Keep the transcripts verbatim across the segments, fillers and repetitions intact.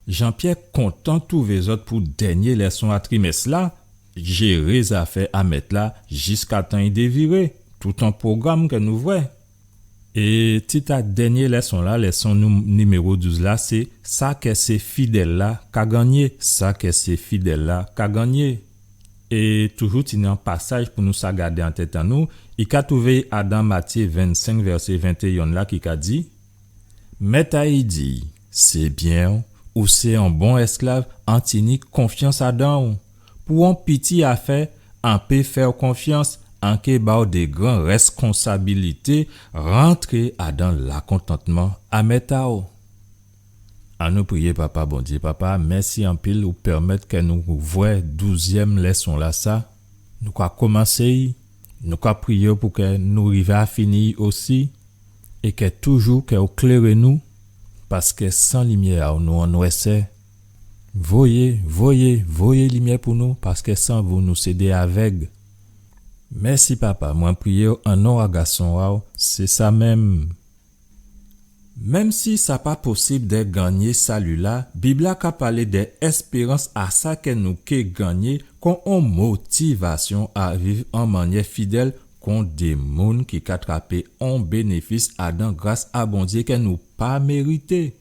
Jean-Pierre kontan twouvé zòt pou dènyé lèson a trimès-la, jéré zafè a mèt-la jiskatan i déviré, tout on pwogram kè nou vwè. É tit a dènyé lèson-la, lèson nou-, niméwo douz la, sé sa kè sé fidèl-la ka gannyé, sa kè sé fidèl-la ka gannyé. É toujou tini on pasaj pou nou sa gadé an tèt an nou, i ka twouvé adan Matyé vennsenk vèsé ventéyen la ki ka di, Mèt a-y di, sé byen, ou sé on bon èsklav, an tini konfyans adan-w. Pou on piti afè, an pé fè-w konfyans, an ké ba-w dé gran rèskonsabilité, rantré adan lakontantman a mèt a-w. Annou priyé. Papa Bondyé, Papa, mèsi anpil ou pèmèt kè nou vwè douzyèm lèson-lasa. Nou ka komansé-y, nou ka priyé-w pou kè nou rivé a fini-y osi, é kè toujou kè ou kléré nou, paskè san limyè a-w nou an nwèsè. Voyé, voyé, voyé limyè pou nou, paskè san vou nou sé dé avèg. Mèsi Papa, mwen priyé-w an non a Gason a-w, sé sa menm. Menm si sa pa posib dè gannyé sali-la, Bib-la ka palé dè èspérans a sa kè nou ké gannyé kon on motivasyon a viv an mannyè fidèl kon dé moun ki ka trapé on bénéfis adan gras a Bondyé kè nou pa mérité.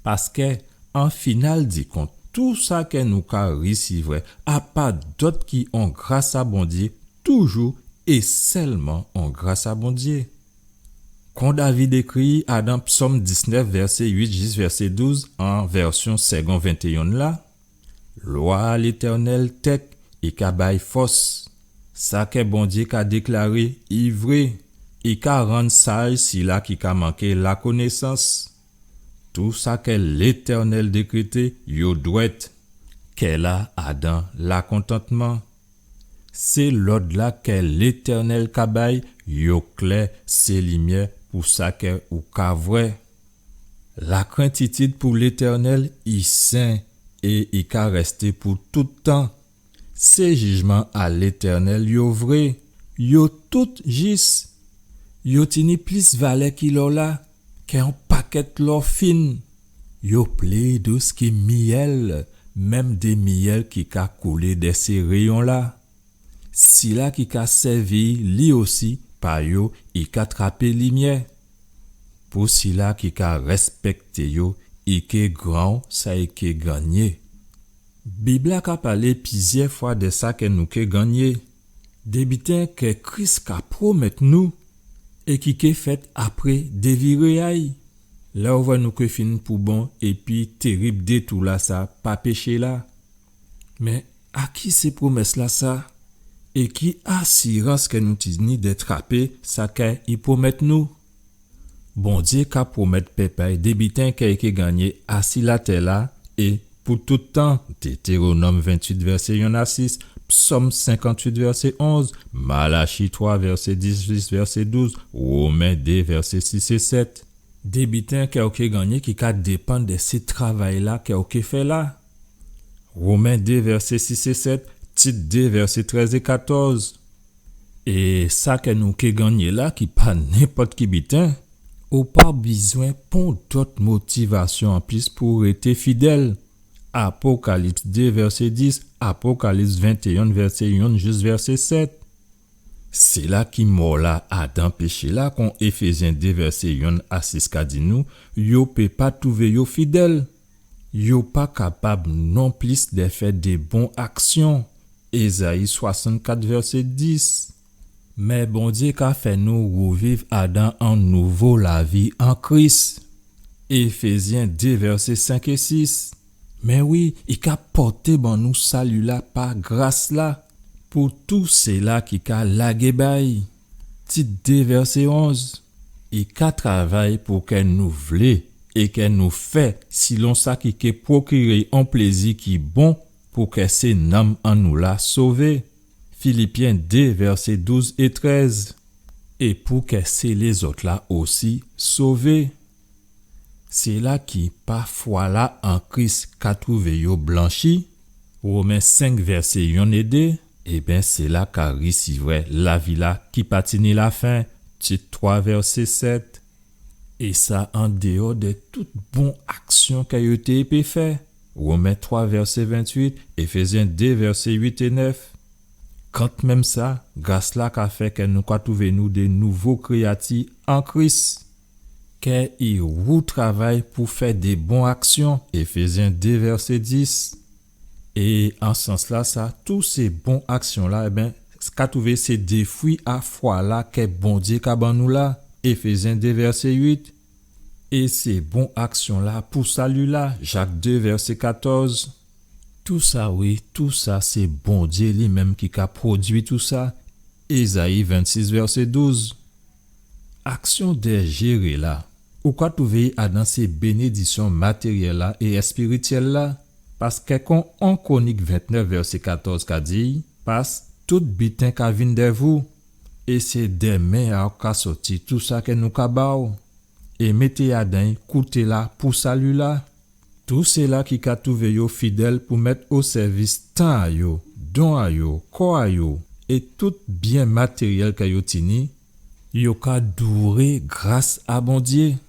Paskè, an final di kont, tou sa kè nou ka risivwè, a pa dòt ki on gras a Bondyé, toujou é sèlman on gras a Bondyé. Kon David ékri adan Psòm diznèf, vèsé uit jis vèsé douz, an vèsyon Segond ventéyen la, Lwa a Létènèl tèt, i ka bay fòs. Sa kè Bondyé ka déklaré, i vré, i ka rann saj sila ki ka manké lakonésans. Tou sa kè Létènèl dékrété, yo dwèt. Kè-la adan lakontantman. Sé lòd-la kè Létènèl ka bay, yo klè, sé limyè pou sa kè ou ka vwè. Lakrentitid pou Létènèl, i sen é i ka rèsté pou tout tan. Sé jijman a Létènèl yo vré, yo tout jis. Yo tini plis valè ki lò-la, kè on pakèt lò fin. Yo pli dous ki miyèl, menm dé miyèl ki ka koulé dè sé réyon-la. Sila ki ka sèvi li osi pa yo, i ka trapé limyè. Pou sila ki ka rèspèkté yo, i ké gran sa i ké gannyé. Bib-la ka palé plizyè fwa dè sa kè nou ké gannyé. Dé biten kè Kris ka pwomèt nou é ki ké fèt apré déviré a-y. Lè ou vwè nou ké fin pou bon épi térib détou-lasa pa péché-la. Mé a ki sé pwomès-lasa? É ki asirans kè nou tini dè trapé sa kè i pwomèt nou? Bondyé ka pwomèt pèp a-y dé biten kè i ké gannyé asi latè-la é pou tout tan. Détéwonòm ventuit vèsé yonn a sis, Psòm senkantuit vèsé onz, Malachi twa vèsé dis jis vèsé douz, Women dé vèsé sis é sèt. Dé biten kè ou ké gannyé ki ka dépann dè sé travay-la kè ou ké fè la. Women dé vèsé sis é sèt, Tit dé vèsé trèz é katòz. É sa kè nou ké gannyé la ki pa nenpòt ki biten, ou pa bizwen pon dòt motivasyon anplis pou rété fidèl. Apokalips dé vèsé dis, Apokalips ventéyen vèsé yonn jis vèsé sèt. Sila ki mò la adan péché-la, kon Éfézyen dé vèsé yonn a sis ka di nou, yo pé pa twouvé yo fidèl. Yo pa kapab nonplis dè fè dé bon aksyon. Ézayi swasannkat vèsé dis. Mé Bondyé ka fè nou rèviv adan on nouvo lavi an Kris. Éfézyen dé vèsé senk é sis. Mé wi, i ka pòté ban nou sali-la pa gras-la, pou tou sila ki ka lagé ba-y. Tit dé vèsé onz. I ka travay pou kè nou vlé é kè nou fè silon sa ki ké pwokiré on plézi ki bon pou kè sé nanm an nou la sové. Filipyen dé vèsé douz é trèz. É pou kè sé lézòt-la osi sové. Sila ki pa fwa-la an Kris ka twouvé yo blanchi, Women senk vèsé yonn é dé, ében sila ka risivwè lavi-la ki pa tini lafen, Tit twa vèsé sèt. É sa an déwò dè tout bon aksyon kè yo té pé fè. Women twa vèsé ventuit, Éfézyen dé vèsé uit é nèf. Kantmenm sa, gras-la ka fè kè nou ka twouvé nou dè nouvo kréyati an Kris. Kè i woutravay pou fè dè bon aksyon, Éfézyen dé vèsé dis. É an sans-la sa, tout sé bon aksyon-la, ében, ka twouvé sé dè fwi a fwa-la kè Bondyé ka ban nou la, Éfézyen dé vèsé uit. É sé bon aksyon-la pou sali-la, Jak dé vèsé katòz. Tout sa, wi, tout sa, sé Bondyé li menm ki ka pwodui tout sa, Ézayi vennsis vèsé douz. Aksyon dè jéré la, ou ka twouvé adan sé bénédisyon matéryèl-la é èspirityèl-la, paskè kon on Kwonik ventnèf vèsé katòz ka di, pas tout biten ka vin dè vou, é sé dè men a'w ka sòti tout sa kè nou ka ba'w. É mété adan kouté-la pou sali-la. Tout séla ki ka twouvé yo fidèl pou mèt o sèvis tan a yo, don a yo, kò a yo, é tout byen matéryèl kè yo tini, yo ka douré gras a Bondyé,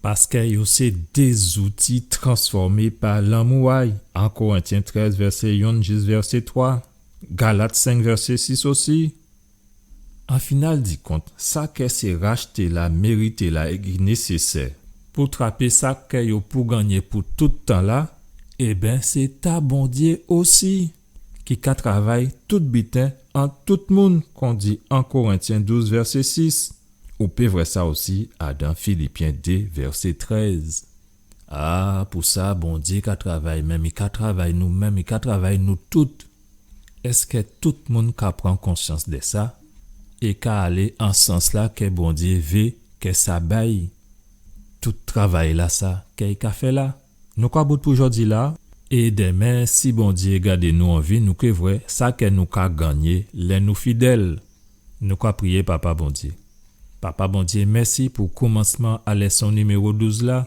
paskè yo sé dé zouti transfòmé pa lanmou a'y, An Korentyen trèz vèsé yonn jis vèsé twa, Galat senk vèsé sis osi. An final di kont, sa kè sé rachté la, mérité la é ki nésésè pou trapé sa kè yo pou gannyé pou tout tan la, ében, sé ta Bondyé osi, ki ka travay tout biten an tout moun, kon di An Korentyen douz vèsé sis. Ou pé vwè sa osi adan Filipyen dé vèsé trèz. A, pou sa, Bondyé ka travay, menm i ka travay nou menm, i ka travay nou tout. Èskè tout moun ka pran konsyans dè sa é ka alé an sans-la kè Bondyé vé kè sa bay? Tout travay-la sa kè i ka fè la. Nou ka bout pou jòdi-la, é dèmen, si Bondyé gadé nou an vi, nou ké vwè sa kè nou ka gannyé lè nou fidèl. Nou ka priyé Papa Bondyé. Papa Bondyé, mèsi pou koumansman a lèson niméwo douz la,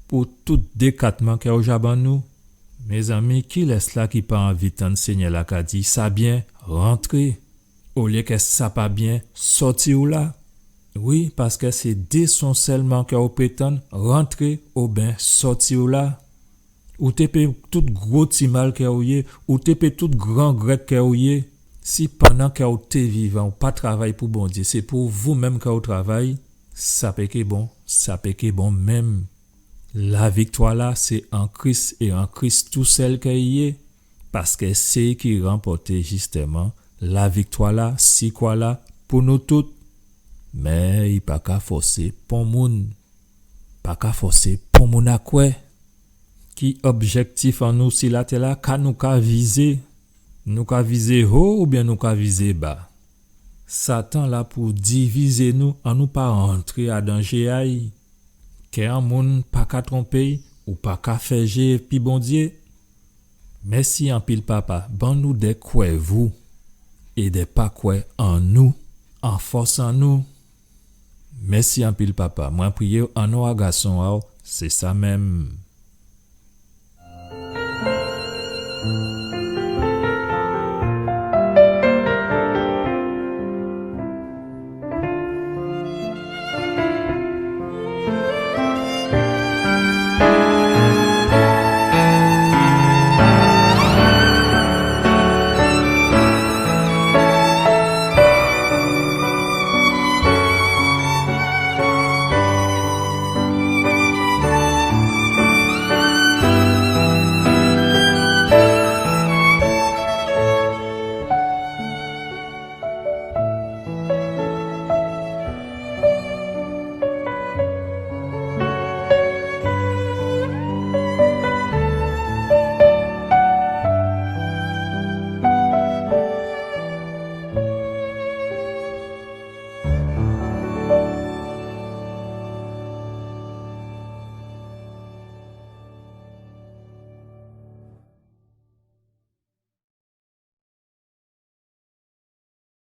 pou tout dékatman kè ou ja ban nou. Mézanmi, kilès-la ki pa anvi tann Sényè-la ka di, sa byen, rantré, olyé kè sa pa byen, sòti ou la? Wi, paskè sé dé son sèlman kè ou pé tann, rantré oben sòti ou la. Ou té pé tout gwo timal kè ou yé, ou té pé tout gran grèk kè ou yé, si pandan kè ou té vivan, ou pa travay pou Bondyé, sé pou vou menm kè ou travay, sa pé ké bon, sa pé ké bon menm. Laviktwa-la, sé an Kris é an Kris tousèl kè i yé, paskè sé i ki ranpòté jistèman laviktwa-la, si kwa-la, pou nou tout. Mé i pa ka fòsé pon moun. Pa ka fòsé pon moun a kwè. Ki objèktif an nou si latè-la, ka nou ka vizé? Nou ka vizé ho oubyen nou ka vizé ba? Satan la pou divizé nou, annou pa rantré adan jé a-y. Kè an moun pa ka twonpé-y, ou pa ka fè jé épi Bondyé. Mèsi anpil, Papa, ban nou dè kwè vou é dè pa kwè an nou, an fòs an nou. Mèsi anpil, Papa. Mwen priyé an non a Gason a-w, sé sa menm.